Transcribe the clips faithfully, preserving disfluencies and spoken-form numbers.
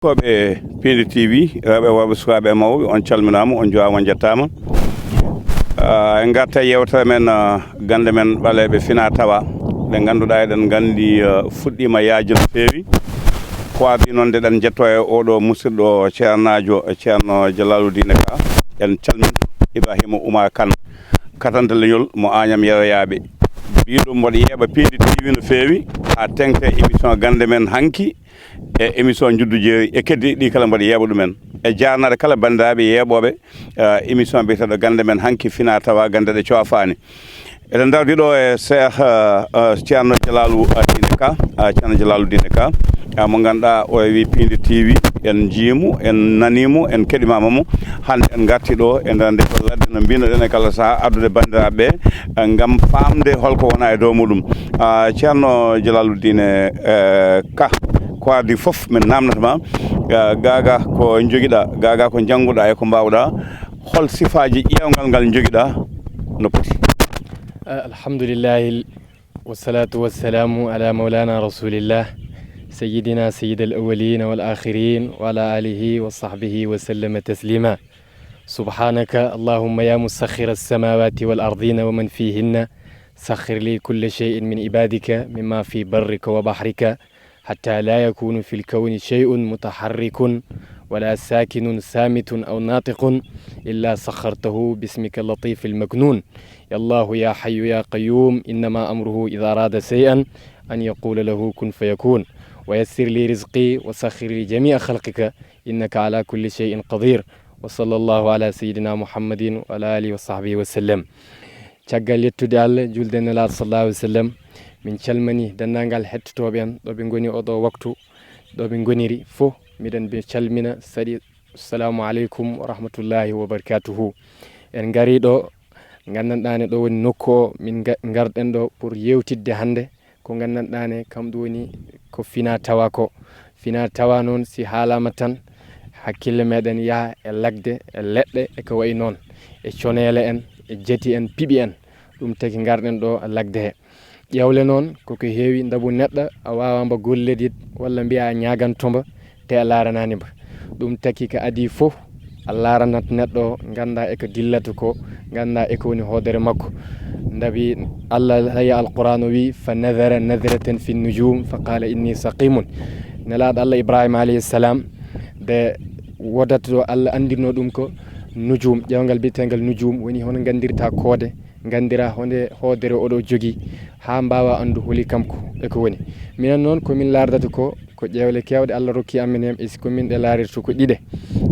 Koɓe Piindi T V, rewɓe, worɓe, sukaaɓe e mawɓe, on calminaama, on njuwaama, on njettaama. Ah, en ngarta e yeewtere men, ah, gannde men ɓaleeɓe fina tawa. Ɗe ngannduɗaa, eɗen nganndi, ah, fuɗɗiima yaajde no feewi. Ko adii noon, nde ɗen njetto e oɗo musidɗo ceernaajo, Ceerno Jalaaludiine Ka. En calmin Ibrahima Oumar Kane, katante leñol mo Añam Yeroyaaɓe. Mbiɗum mboɗo yeeɓa Piindi T V no feewi, haa teŋti e émission gannde men hanki, e émission Njuddu Jeeri, e keddiiɗi ɗi kala mboɗo yeeɓa ɗumen. E jaarnaade kala banndiraaɓe yeeɓooɓe, eh, émission biyeteeɗo Gannde Men hanki fina tawa gannde ɗe coofaani. Eɗen ndardi ɗo e Cheikh, eh, eh, Ceerno Jalaalu, eh, Diine Ka, eh, Ceerno Jalaalu Diine Ka, eh, mo ngannduɗaa o e wi Piindi T V, en njiimu, en nanimu, en keɗimaama mo. Hannde en ngarti ɗo e nder nde ko ladde no mbinoɗen e kala sahaa addude banndiraaɓe ɓe, eh, ngam faamde holko wona e dow muɗum. Ah, Ceerno Jalaalu Diine, eh, Ka, ko adii fof min namnata ma, eh, gaaga ko njogiɗaa, gaaga ko njannguɗaa e ko mbaawɗaa, hol sifaaji ƴeewngal ngal njogiɗaa no poti? Ah, alhamdulillahi, wassalatu wassalamu ala maulana rasulillah, sayyidina sayyidal awwalin wal akhirin, wa ala alihi wa sahbihi wa sallama taslima. سبحانك اللهم يا مسخر السماوات والأرضين ومن فيهن، سخر لي كل شيء من عبادك مما في برك وبحرك، حتى لا يكون في الكون شيء متحرك ولا ساكن صامت أو ناطق إلا سخرته باسمك اللطيف المكنون. يا الله يا حي يا قيوم، إنما أمره إذا أراد شيئا أن يقول له كن فيكون. ويسر لي رزقي وسخر لي جميع خلقك، إنك على كل شيء قدير. وصلى الله على سيدنا محمد وعلى آله وصحبه وسلم. Caggal yettude Allah, julde e Nelaaɗo sallallahu alaihi wasallam, min calmini denndaangal hettotooɓe en ɗo ɓe ngoni oɗo waktu, ɗo ɓe ngoniri fof. Miɗen ɓe calmina, saɗi, assalamu aleykum wa rahmatullahi wa barakatuhu. En ngari ɗo, nganndanɗaa ne ɗo woni nokku o, min nga-, ngarɗen ɗo pour yewtidde hannde ko nganndanɗaa ne kam ɗum woni ko fina tawa ko. Fina tawa noon, si haalaama tan, hakkille meɗen yaha e lagde, e leɗɗe, e ko wayi noon, e coneele en, e jeti en, piɓi en. Ɗum tagi ngarɗen ɗo lagde he. Ƴeewle noon, koko heewi, ndabu neɗɗo a waawaa mba golledit walla mbiya a ñaaganto mba, te a laaranaani mba. Ɗum taki ko adii fof, a laaranat neɗɗo o, ngannda e ko dillata ko, ngannda e ko woni hoodere makko. Ndabi Allah haya Alquraan o wi, "Fa nadhara nadratan fi nujum, fa qala inni saqimun." Nelaaɗo Allah Ibrahima alayhi salam, nde wodata ɗo Allah anndirno ɗum ko nujum, ƴeewngal biyeteengal nujum, woni hono nganndirta koode, nganndira honde hoodere oɗo jogi, haa mbaawa anndu holi kam ko e ko woni. Minen noon, ko min laardata ko, ko ƴeewle keewɗe Allah rokki amen heen, e si ko min ɗe laarirta ko ɗiɗe.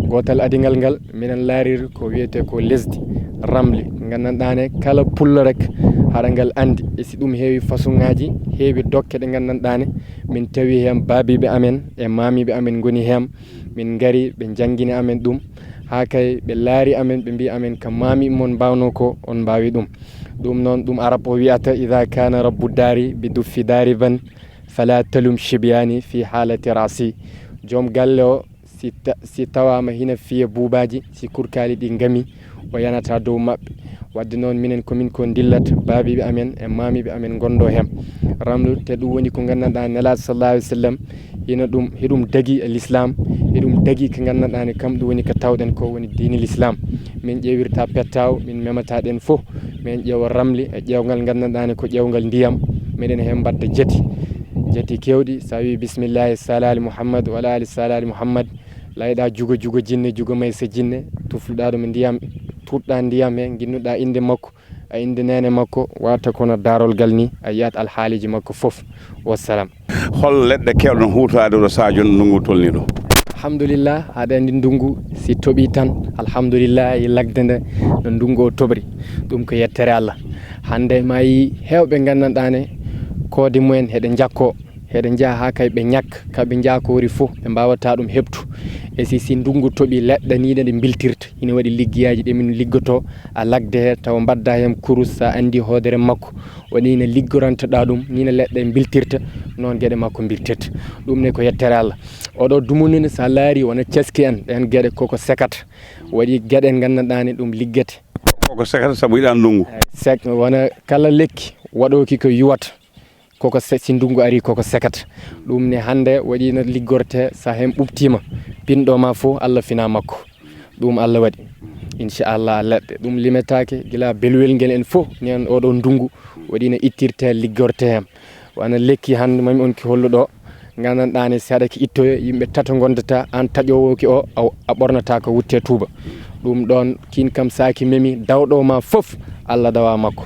Gootal adingal ngal, minen laarir ko wiyetee ko lesdi, ramli, nganndanɗaa ne, kala pullo rek, haɗa ngal anndi. E si ɗum heewi façon ŋaaji, heewi dokke ɗe nganndanɗaa ne, min tawi heen baabiiɓe amen e maamiiɓe amen ngoni heen, min ngari, ɓe njanngini amen ɗum, haa kay ɓe laari amen, ɓe mbii amen ka maami mon mbaawno ko, on mbaawi ɗum. Ɗum noon, ɗum Arab o wiyata, "Idha kana rabbu dari bi duffi dariban, fala talum shibyani fi halati rasi." Joom galle o, si ta-, si tawaama hina fiya buubaaji, si kurkaali ɗi ngami, o yanata dow maɓɓe. Wadde noon, minen ko min ko ndillat, baabiiɓe amen e maamiiɓe amen ngondo heen. Ramlu, te ɗum woni ko nganndanɗaa Nelaaɗo sallallahu alaihi wasallam, hino ɗum, hiɗum dagi e l'islam, hiɗum dagi ko nganndanɗaa ne kam ɗum woni ko tawɗen ko woni diini l'islam. Min ƴeewirta pettaw, min memata ɗen fof, min ƴeewa ramli e ƴeewngal nganndanɗaa ne ko ƴeewngal ndiyam, meɗen heen mbadda jati. Jati keewɗi, sa wi bismillahi, salali Muhammad, wala ali salali Muhammad, layɗa jugo jugo jinne, jugo maysa jinne, tufluɗa ɗum e ndiyam, tuɗɗa ndiyam he, ginnuɗa innde makko, a innde neene makko, wata kono daarol gal ni, a yiyat alhaaliji makko fof. Wassalam. Hol leɗɗe kewɗon huutoraade ɗo sahaa jooni, ndunngu tolni ɗo? Alhamdulillah, aɗa anndi ndunngu si toɓi tan, alhamdulillah, e lagde nde no ndunngu o toɓri. Ɗum ko yettere Allah. Hannde ma yi heewɓe nganndanɗaa ne, koode mumen heɗe njakko, heɗe njaha haa kay ɓe ñakka, ka ɓe njakoori fof, ɓe mbaawata ɗum heɓtu. E si, si ndunngu toɓi, leɗɗe nii ɗe mbiltirta, ina waɗi liggeyaaji ɗe min liggotoo, a lagde he, tawa mbadda heen kurus, sa anndi hoodere makko, o nii no liggorantoɗaa ɗum, nii no leɗɗe mbiltirta, noon geɗe makko mbiltirta. Ɗum ne ko yettere Allah. Oɗo dumunde ne, sa laari, wona ceski en, ɗeen geɗe koko sekata. Waɗi geɗe nganndanɗaa ne ɗum liggete. Koko sekata sabu yiɗaa ndunngu. Sek-, wona kala lekki waɗooki ko yuwata. Koko se-, si ndunngu arii, koko sekata. Ɗum ne hannde waɗiino liggortee, so a heen ɓuɓtiima, pinɗo ma fof, Allah fina makko. Ɗum Allah waɗi. Inchallah, leɗɗe. Ɗum limetaake, gila belwel ngel en fof, nen oɗo ndunngu, waɗiino ittirtee, liggortee heen. Wano lekki hannde, mami on ki holluɗo, nganndanɗaa ne, si haɗa ki ittoyo, yimɓe tato ngondata, aan taƴoowo ki o, a, a ɓornata ko wutte tuuba. Ɗum ɗoon, kiin kam, so a ki memi, dawɗo ma fof, Allah dawa makko.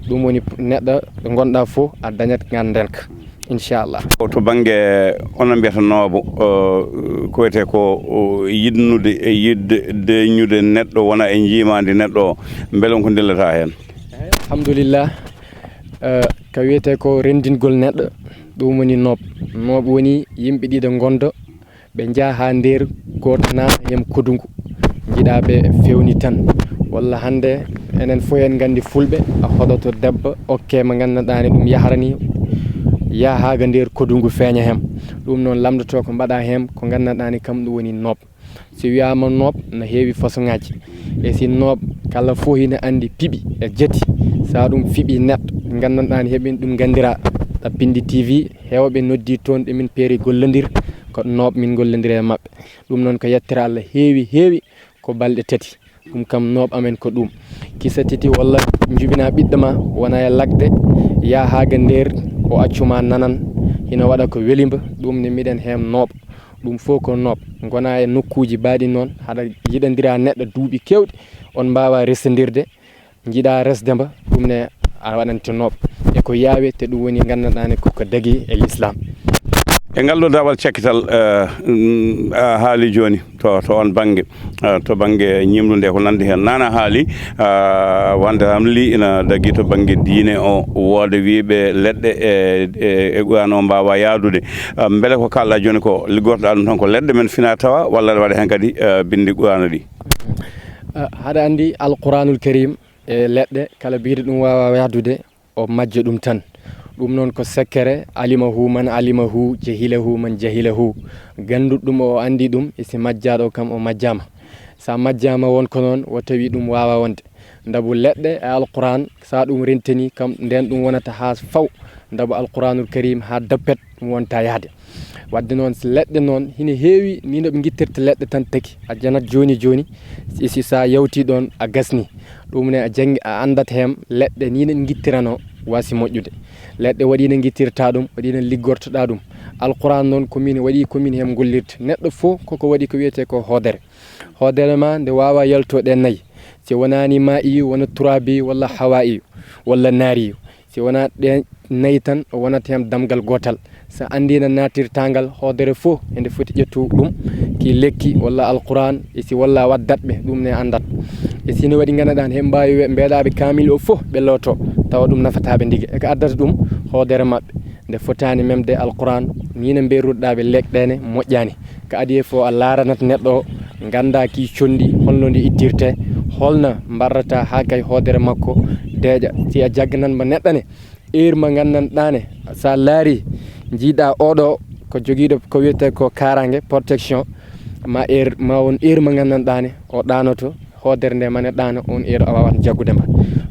Ɗum woni neɗɗo ɗo ngonɗaa fof, a dañat ngandenka. Inchallah. O to bannge, onon mbiyata noobo, o, ko wiyetee ko, o, yiɗnude e yiɗde deeƴnude neɗɗo wona e njiimaandi neɗɗo o, mbele on ko ndillata heen? Alhamdulillah. Eh, ko wiyetee ko renndingol neɗɗo, ɗum woni noob. Noob woni yimɓe ɗiɗo ngondo, ɓe njaha haa nder, gooto naata heen kodungu, njiɗa ɓe fewni tan. Walla hannde, enen fof en nganndi fulɓe, a hoɗoto debbo, okke mo nganndanɗaa ne ɗum yahrani, yaha haa ga nder kodungu feeña heen. Ɗum noon lamndotoo ko mbaɗa heen, ko nganndanɗaa ne kam ɗum woni noob. Si wiyaama noob, no heewi fasoŋaaji. E si noob, kala fof hina anndi piɓi e jati. So a ɗum fiɓi neɗɗo, nganndanɗaa ne heɓin ɗum nganndiraa. Ɗaɓɓindi T V, heewɓe noddi toon, ɗe min peeri gollondir, ko noob min ngollondiri e maɓɓe. Ɗum noon ko yettere Allah heewi, heewi, ko balɗe tati. Ɗum kam noob amen ko ɗum. Kisa titi walla njubina ɓiɗɗo ma, wona e lagde, yaha haa ga nder, o accu ma nanan, hina waɗa ko weli mba, ɗum ne miɗen heen noob. Ɗum fof ko noob. Ngona e nokkuuji baaɗi noon, haɗa yiɗondira neɗɗo duuɓi keewɗi, on mbaawa resondirde, njiɗa resde mba, ɗum ne a waɗante noob. E ko yaawi, te ɗum woni nganndanɗaa ne ko ko dagi e l'islam. E ngal ɗo daawal cakkital, eh, mm, a haali jooni to, to on bannge, eh, to bannge ñimlude ko nanndi heen. Nana haali, ah, wonde hamli ina dagi to bannge diine o, wooda wiiɓe leɗɗe e, e, e Qur'an o mbaawa yaadude. Ah, mbele ko kaalɗa jooni ko liggortoɗa ɗum tan ko leɗɗe men fina tawa walla aɗa waɗa heen kadi, eh, binndi Qur'ana ɗi? Ah, haɗa anndi Alquranul Karim e leɗɗe kala biyde ɗum waawa yaadude, o majja ɗum tan. Ɗum noon ko sekkere, alimahu man alimahu, jahilahu man jahilahu. Gannduɗo ɗum o anndi ɗum, e si majjaaɗo kam o majjaama. So a majjaama won ko noon, o tawi ɗum waawa wonde. Ndabu leɗɗe e Alquran, so a ɗum rentini kam, ndeen ɗum wonata haa faw. Ndabu Alquranul Karim haa dappet, ɗum wonta yahde. Waɗde noon, so leɗɗe noon, hina heewi ni no ɓe ngittirta leɗɗe tan tagi. A janat jooni jooni, si, si sa yawti ɗoon, a gasni. Ɗum ne a janngi, a anndat heen leɗɗe ni no ngittiranoo wasi moƴƴude. Leɗɗe waɗi no ngittirta ɗum, waɗi no liggortoɗa ɗum. Alquran noon ko min waɗi, ko min heen ngollirta. Neɗɗo fof koko waɗi ko wiyetee ko hoodere. Hoodere ma nde waawa yalto ɗe nayi. Si wonaani maa'iyu, wona turaabiyu, walla hawaa'iyu, walla naariyu. Si wonaa ɗeen nayi tan, o wonat heen damngal gootal. So anndii no naatirta ngal, hoodere fof ende foti ƴettu ɗum, ki lekki walla Alquran, e si walla waddat ɓe, ɗum ne anndat. E si no waɗi nganndanɗaa ne, heɓe mbaawi we-, mbeeɗaaɓe kaamil o fof ɓe looto, tawa ɗum nafataa ɓe ndiga. E ko addata ɗum, hoodere maɓɓe nde fotaani memde Alquran, ni no mbeeruɗaa ɓe leɗɗe ne moƴƴaani. Ko adii e fof a laaranat neɗɗo o, ngannda ki conndi, holno ndi ittirte, holno mbarrata haa kay hoodere makko deeƴa. Si a jagganan mo neɗɗo ne, heure mo nganndanɗaa ne, so a laari, njiiɗa oɗo ko jogiiɗo ko wiyetee ko kaaraange, protection, ma heure, ma won heure mo nganndanɗaa ne, o ɗaanoto, hoodere nde mane ɗaano, on heure a waawat jaggude mba.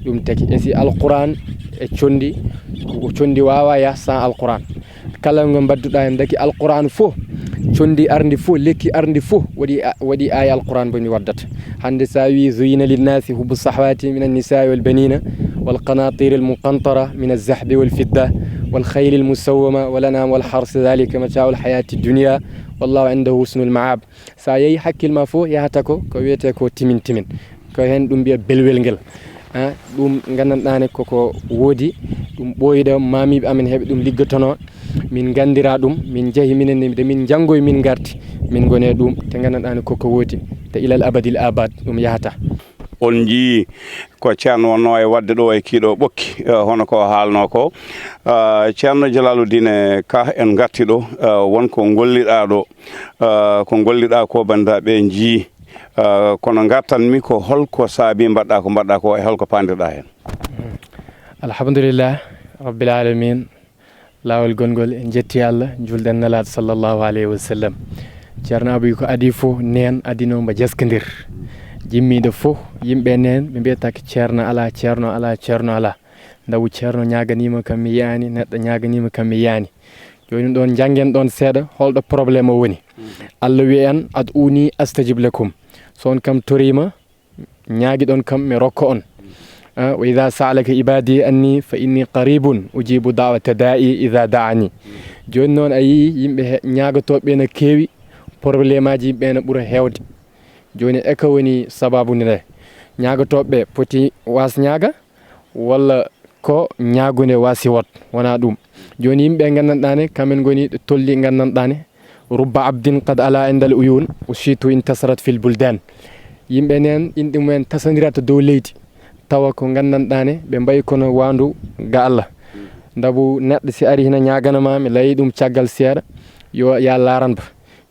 Ɗum tagi. E si Alquran e conndi, ko conndi waawa yah sans Alquran. Kala ngo mbadduɗaa heen, daki Alquran fof, conndi arndi fof, lekki arndi fof, waɗi a-, waɗi aaya Alquran mbo mi waddata. Hannde so a wii, "Zuyina linnasi hubbu sahwati min annisai wal banina, wal qanatir al muqantara min alzahbi wal fidda, wal khayli al musawwama, wal anam wal harsi, dhalika matau al hayati dunia, wallahu indahu husnul maab." So a yehi, hakkil ma fof yahata ko, ko wiyetee ko timin timin. Ko heen ɗum mbiya belwel ngel. Ah, ɗum nganndanɗaa ne koko woodi, ɗum ɓooyiɗo maamiiɓe amen heɓe ɗum liggotonoo. Min nganndira ɗum, min njahi minen ne, nde min njanngoyi min ngarti, min ngoni e ɗum, te nganndanɗaa ne koko woodi, te ilal abadil abad ɗum yahata. On njii ko Ceerno wonnoo e waɗde ɗo e kiiɗo ɓokki, eh, hono ko haalnoo ko. Ah, Ceerno Jalaaludiine Ka, en ngarti ɗo, eh, won ko ngolliɗaa ɗo. Ah, ko ngolliɗaa ko, banndiraaɓe njii. Ah, kono ngartanmi ko holko saabi mbaɗɗa ko mbaɗɗa ko e holko paandirɗa heen? Alhamdulillah, Rabbil Alamin. Laawol gongol, en njetti Allah, njuulɗen Nelaaɗo sallallahu alayhi wa sallam. Ceerno Abiy ko adii fof neen, adinoo mbo jaskondir. Jimmiiɗo fof, yimɓe neen, ɓe mbiyata ko ceerno alaa, ceerno alaa, ceerno alaa. Ndabu ceerno ñaaganiima kam mi yiyaani, neɗɗo ñaaganiima kam mi yiyaani. Jooni ɗoon njanngen ɗoon seeɗa, holɗo problème o woni? Allah wi'i en, "Ad'uuni astajib lakum." So on kam toriima, ñaagiɗon kam, mi rokka on. Ah, "Wa idha sa'alaka ibadi anni fa inni qaribun ujibu da'wata da'i idha da'ani." Jooni noon a yii yimɓe he-, ñaagotooɓe ɓe no keewi, problème aji yimɓe no ɓura heewde. Jooni e ka woni sababu nde? Ñaagotooɓe ɓe poti waas ñaaga walla ko ñaagunde waasi wot? Wonaa ɗum. Jooni yimɓe nganndanɗaane, kamen ngoni ɗo tolli nganndanɗaane. "Rubba abdin qad ala indal uyun, ushitu intasarat fil buldan." Yimɓe neen, inɗe mumen tasandirata dow leydi, tawa ko nganndanɗaane, ɓe mbayi kono waandu ga Allah. Ndabu neɗɗo si ari hina ñaagana ma, mi layi ɗum caggal seeɗa, yo ya laaran ba.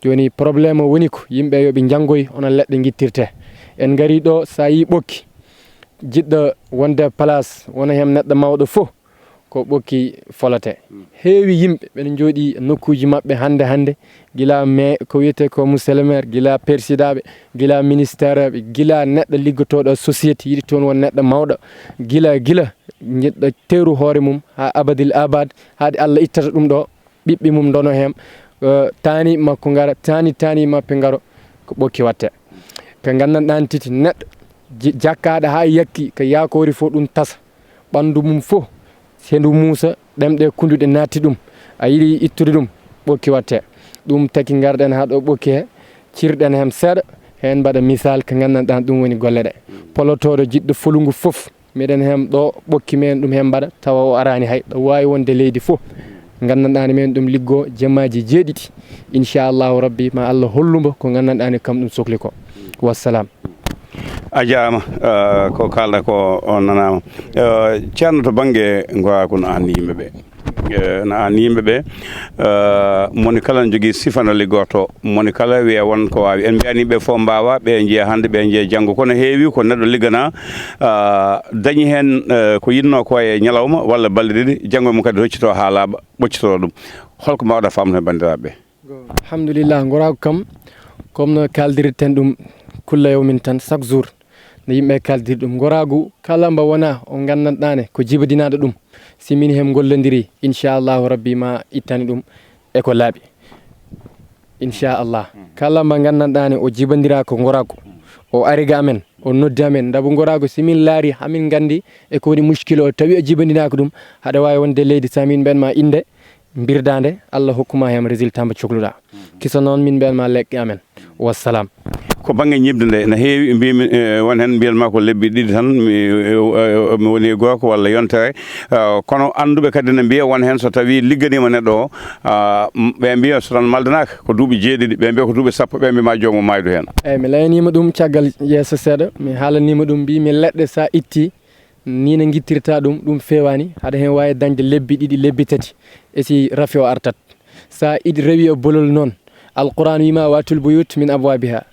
Jooni problème o woni ko yimɓe yo ɓe njanngoy hono leɗɗe ngittirte. En ngari ɗo, so a yii ɓokki, jiɗɗo wonde place, wona heen neɗɗo mawɗo fof, ko ɓokki folate. Heewi yimɓe ɓen njooɗii e nokkuuji maɓɓe hannde hannde, gila me-, ko wiyetee ko monsieur le maire, gila persidaaɓe, gila ministèreɓe, gila neɗɗo liggotooɗo société, yiɗi toon won neɗɗo mawɗo, gila, gila jiɗɗo teeru hoore mum haa abadil abad, haade Allah ittata ɗum ɗo, ɓiɓɓe mum ndono heen, eh, taani makko ngara, taani, taani maɓɓe ngaro, ko ɓokki watte. Ko nganndanɗaa tigi neɗɗo ji-, jakkaaɗo haa yakki, ko yaakoori fof ɗum tasa. Ɓanndu mum fof, so ndu muusa, ɗemɗe kunnduɗe naatti ɗum. A yiɗi ittude ɗum, ɓokki watte. Ɗum taki ngarɗen haa ɗo ɓokki he, cirɗen heen seeɗa, heen mbaɗa misal ko nganndanɗaa ɗum woni golle ɗe. Polotooɗo jiɗɗo folungu fof, miɗen heen ɗo ɓokki men ɗum heen mbaɗa, tawa o araani hay ɗo waawi wonde leydi fof. Nganndanɗaa men ɗum liggo jemaaji jeeɗiɗi. Inchallahu Rabbi, ma Allah hollu mbo ko nganndanɗaa kam ɗum sokli ko. Wassalam. A jaama, eh, ko kaalɗa ko o nanaama. Eh, Ceerno, to bannge ngoraagu no anni yimɓe ɓe. Eh, no anni yimɓe ɓe, eh, moni kala no jogii sifa no liggorto, moni kala wiya won ko waawi. En mbiyaani ɓe fof mbaawa, ɓe njeya hannde, ɓe njeya janngo. Kono heewi ko neɗɗo liggana, ah, dañi heen, eh, ko yiɗnoo ko e ñalawma walla balɗe ɗiɗi, janngo mum kadi roccitoo haa laaɓa, ɓoccitoo ɗum. Holko mbaawɗa faamnude banndiraaɓe ɓe? Alhamdulillah, ngoraagu kam, comme no kaaldirten ɗum kulla yawmin tan, chaque jour, no yimɓe kaaldir ɗum. Ngoraagu kala mbo wona o nganndanɗaane ko jibadinaaɗo ɗum, si min hem ngollondiri, inchallahu rabbi ma ittani ɗum e ko laaɓi. Inchallah. Kala mbo nganndanɗaane o jibandira ko ngoraagu, o ari ga amen, o noddi amen. Ndabu ngoraagu, si min laari, hamin nganndi e ko woni muskil o, tawi o jibandinaaka ɗum, haɗa waawi wonde leydi, so min mbiyan ma innde, mbirdaande, Allah hokkuma hem résultat mbo cokluɗa. Kisa noon min mbiyan ma leƴƴi amen. Wassalam. Ko bannge ñiɓde nde, ene heewi, mbimi, eh, won heen mbiyan ma ko lebbi ɗiɗi tan, mi, eh, eh, mi woni e gooko walla yontere. Ah, kono annduɓe kadi ne mbiya won heen so tawi ligganiima neɗɗo o, ah, m-, ɓe mbiya so tan maldanaaka, ko duuɓi jeeɗiɗi, ɓe mbiya ko duuɓi sappo, ɓe mbiya ma joomum maaydu heen. Eeyi, mi layaniima ɗum caggal yeeso seeɗa, mi haalaniima ɗum, mbimi leɗɗe so a itti, ni no ngittirta ɗum, ɗum feewaani, haɗa heen waawi dañde lebbi ɗiɗi, lebbi tati, e si rafi o artat. So a iɗi rewi e bolol noon, Alquran wiima, "Watul buyut min abwabiha."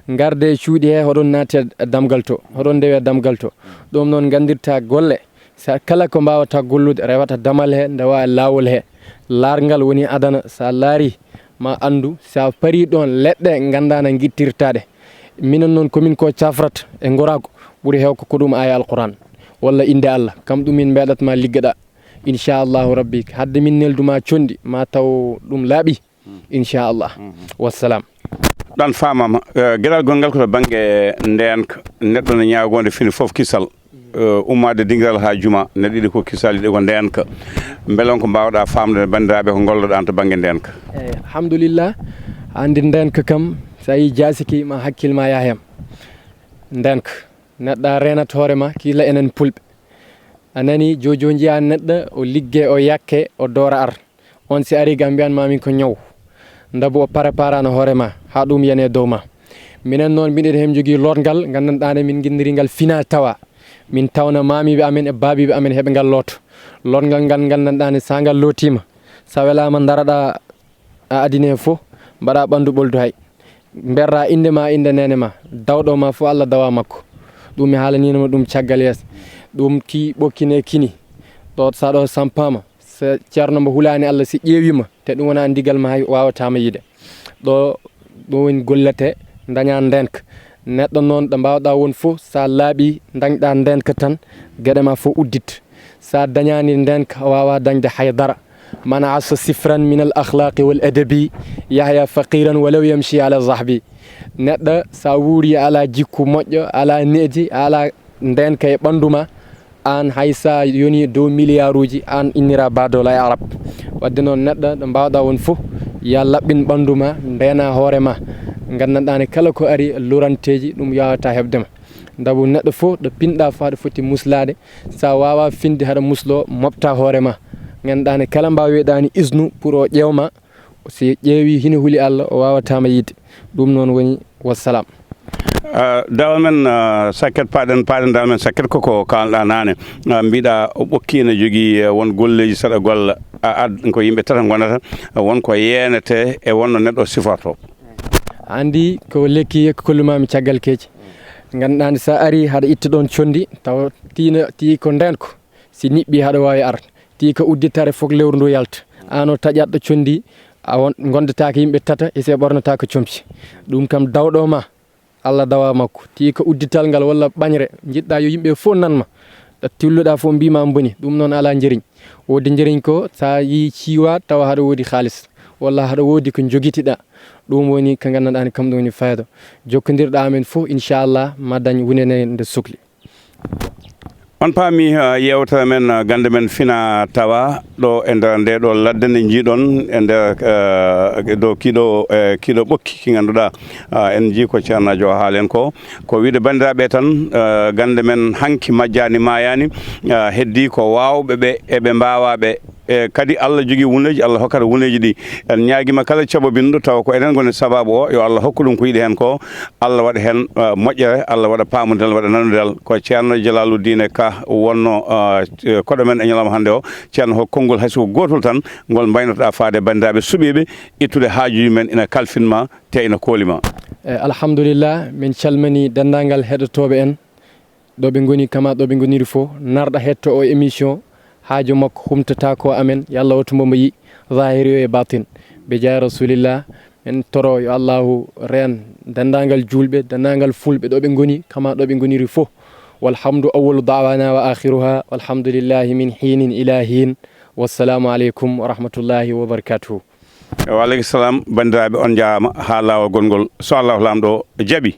Ngarde e cuuɗi he, hoɗon naate e damgal to, hoɗon ndewe e damgal to. Ɗum noon nganndirta golle, sa kala ko mbaawata gollude, rewata damal he, ndewa e laawol he. Laarngal woni adana, sa laari, ma anndu, sa parii ɗoon leɗɗe nganndaa na ngittirtaɗe. Minen noon komin ko cafrata e ngoraagu, ɓuri heew ko ko ɗum aaya Alquran, walla innde Allah, kam ɗum min mbeɗat ma liggoɗa. Inchallahu rabbi, hadde min neldu ma conndi, ma taw ɗum laaɓi. Inchallah. Wassalam. Ɗan faamama, eh, geɗal gonngal ko to bannge ndeenka, neɗɗo no ñaagoonde fini fof kisal, eh, ummaade dingiral haa juma, neɗɗo yiɗi ko kisal, yiɗi ko ndeenka. Mbele on ko mbaawɗa faamde banndiraaɓe ko ngolloɗan to bannge ndeenka? Eeyi, alhamdulillah. Anndi ndeenka kam, so a yii jaasiki ma hakkil ma yaha hem. Ndeenka, neɗɗo a reenat hoore ma, kila enen pulɓe. A nani, jojo njiya neɗɗo, o ligge, o yakke, o doora ar. On si ari ga mbiyan ma min ko ñaw. Ndabu o préparano hoore ma, haa ɗum yane dow ma. Minen noon, mbiɗen hem jogii lotngal, nganndanɗaa ne min nginndiringal fina tawa. Min tawna maamiiɓe amen e baabiiɓe amen heɓe ngal looto. Lotngal ngal nganndanɗaa ne, so ngal lootiima, so a welaama ndaraɗaa a adine fof, mbaɗa ɓanndu ɓoldu hay. Mberra innde ma, innde neene ma, dawɗo ma fof Allah dawa makko. Ɗum mi haalaniino ma ɗum caggal yeeso. Ɗum ki ɓokkine kini. Ɗo sa ɗo sampaama, so ceerno mbo hulaani Allah, si ƴeewiima, te ɗum wona ndigal ma hay waawataama yiide. Ɗo, ɗo woni gollete, daña ndeenka. Neɗɗo noon ɗo mbaawɗa won fof, sa laaɓi, dañɗa ndeenka tan, geɗe ma fof uddit. Sa dañaani ndeenka, a waawaa dañde hay dara. Man asa sifran min al akhlaqi wal adabi yahya faqiran walaw yamshi ala zahbi. Neɗɗo, sa wuuri, a alaa jikku moƴƴo, a alaa needi, a alaa ndeenka e ɓanndu ma, aan hay sa yoni dow miliyaaruuji, aan innira baadoola e arab. Wadde noon, neɗɗo, ɗo mbaawɗaa won fof, ya laɓɓin ɓanndu ma, ndeena hoore ma. Nganndanɗaa ne, kala ko ari luranteeji, ɗum yaawataa heɓde ma. Ndabu neɗɗo fof ɗo pinɗaa faa ɗo foti muslaade, sa waawaa finde haɗa musloo, moɓtaa hoore ma. Nganndanɗaa ne, kala mbaa weeɗaani isnu pour o ƴeew ma, si ƴeewi hino huli Allah, o waawataa ma yiide. Ɗum noon woni, wassalam. Ah, daawa men, ah, sakket paaɗen, paaɗen daawa men sakket ko ko kaalɗaa naane. Ah, mbiɗa o ɓokki ene jogii, eh, won golleeji saɗa golla. A ad ko yimɓe tata ngonata, won ko yeenete e wonno neɗɗo siforto. Anndi ko lekki ko kollumaami caggal keeci. Nganndanɗaa ne, sa ari haɗa itta ɗoon conndi, tawa tiina tii ko ndeenko. Si niɓɓi haɗa waawi ar. Tii ko udditare fof lewru ndu yalta. Aan o taƴatɗo conndi, a won, ngonndataake yimɓe tata, e se ɓornataake comci. Ɗum kam dawɗo ma, Allah dawa makko. Tii ko uddital ngal walla ɓañre, njiɗɗaa yo yimɓe fof nan ma. Ɗo tilluɗaa fof mbii ma mboni, ɗum noon alaa njëriñ. Woodi njëriñ ko sa yii ciiwa tawa haɗa woodi haalis, walla haɗa woodi ko njogitiɗaa. Ɗum woni ko nganndanɗaa ne, kam ɗum woni fayda. Jokkondirɗaa amen fof, inchallah, ma dañ wunene nde sukli. On paami, uh, yeewtere men, uh, gannde men fina tawa ɗo e nder nde ɗo ladde nde njiiɗon e nder, uh, dow kiiɗo, eh, kiiɗo ɓokki ki ngannduɗaa, uh, en njii ko ceernaajo o haalen ko. Ko wiide banndiraaɓe tan, uh, gannde men hanki majjaani maayaani, uh, heddii ko waawɓe ɓe e ɓe mbaawaaɓe. E kadi Allah jogii wuneeji, Allah hokkata wuneeji ɗi. En ñaagima kala cabobinɗo tawa ko enen ngoni sababu o, yo Allah hokku ɗum ko yiɗi heen ko. Allah waɗa heen, uh, moƴƴere, Allah waɗa paamodiral, waɗa nanodiral. Ko Ceerno Jalaaludiine Ka wonno, uh, koɗo men e ñalawma hannde o. Ceerno, ko konngol hay so ko gootol tan ngol mbaynotoɗaa faade banndiraaɓe suɓiiɓe ittude haajuuji men ina kalfin ma te ina kooli ma. Eh, alhamdulillah, min calmini denndaangal heɗotooɓe en. Ɗo ɓe ngoni, kama ɗo ɓe ngoniri fof, narɗo heɗto o émission, haaju makko humtata ko amen, yo Allah wattu mbo mbo yi, zahiri o e batin. Be jaay Rasulillah, men toro yo Allahu reen denndaangal juulɓe, denndaangal fulɓe ɗo ɓe ngoni, kama ɗo ɓe ngoniri fof. Walhamdu awwalu da'wana wa akhiruha, walhamdulillahi min hiinin ila hiin. Wassalamu aleykum wa rahmatullahi wa barakatuhu. Wa aleykum salam, banndiraaɓe, on njaaraama haa laawol gongol. So Allahu Laamɗo jaɓi.